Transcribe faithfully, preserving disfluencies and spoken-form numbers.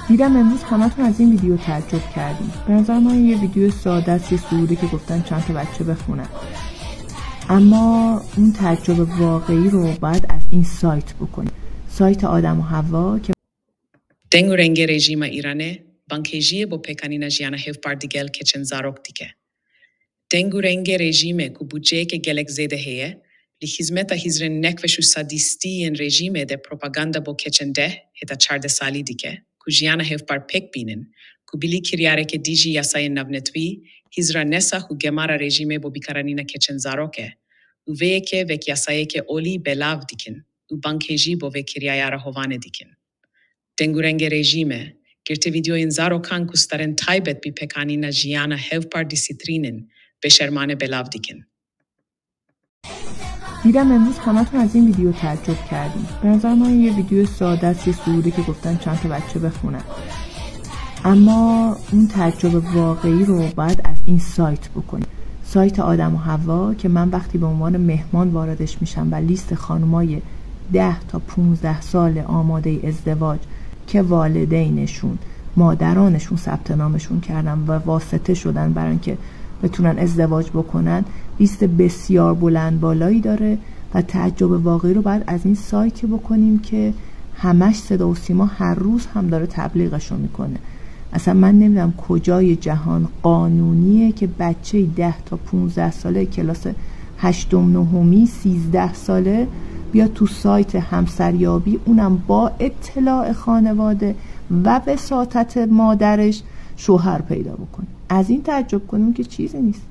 دیدم امروز همتون از این ویدیو تعجب کردیم. به نظر من یه ویدیو ساده است، یه سروده که گفتن چند تا بچه بخونن. اما اون تعجب واقعی رو باید از این سایت بکنیم. سایت آدم و حوا که Deng û rengê rejîma Îranê bangkêjiyê bo pêkanîna jiyana hevpar digel keçên zarok dike. Deng û rengê rejîmê ku budceyeke gelek zêde heye, li xizmeta hîzrên nekveş û sadîstî yên rejîmê de propaganda bo keçên deh heta çardeh salî dike, ku jiyana hevpar pêk bînin, ku bilî kiryareke dijî yasayên navnetewî, hîzra nesax û gemara rejîmê bo bikaranîna keçên zarok e û vê yekê wek yasayeke olî belav dikin û bangkêjî bo vê kiryaya re hovane dikin. Deng û rengê rejîmê, girtî vîdyoyên zarokan ku starên taybet bi pêkanîna jiyana hevpar disitrînin, bêşermane belav dikin. دیدم امروز همتون از این ویدیو تعجب کردیم. به نظر من یه ویدیو ساده است، یه سروده که گفتن چند تا بچه بخونن. اما اون تعجب واقعی رو باید از این سایت بکنیم. سایت آدم و حوا که من وقتی به عنوان مهمان واردش می‌شم و لیست خانمای ده تا پونزده سال آمادهٔ ازدواج که والدینشون، مادرانشون ثبت نامشون کردن و واسطه شدن برای اینکه بتونن ازدواج بکنن، لیست بسیار بلند بالایی داره و تعجب واقعی رو باید از این سایتی بکنیم که همش صدا و سیما هر روز هم داره تبلیغش رو میکنه. اصلا من نمیدونم کجای جهان قانونیه که بچهٔ ده تا پونزده ساله، کلاس هشتم، نهمی، سیزده ساله، بیا تو سایت همسریابی، اونم با اطلاع خانواده و وساطت مادرش، شوهر پیدا بکنه. از این تعجب کنیم که چیزی نیست.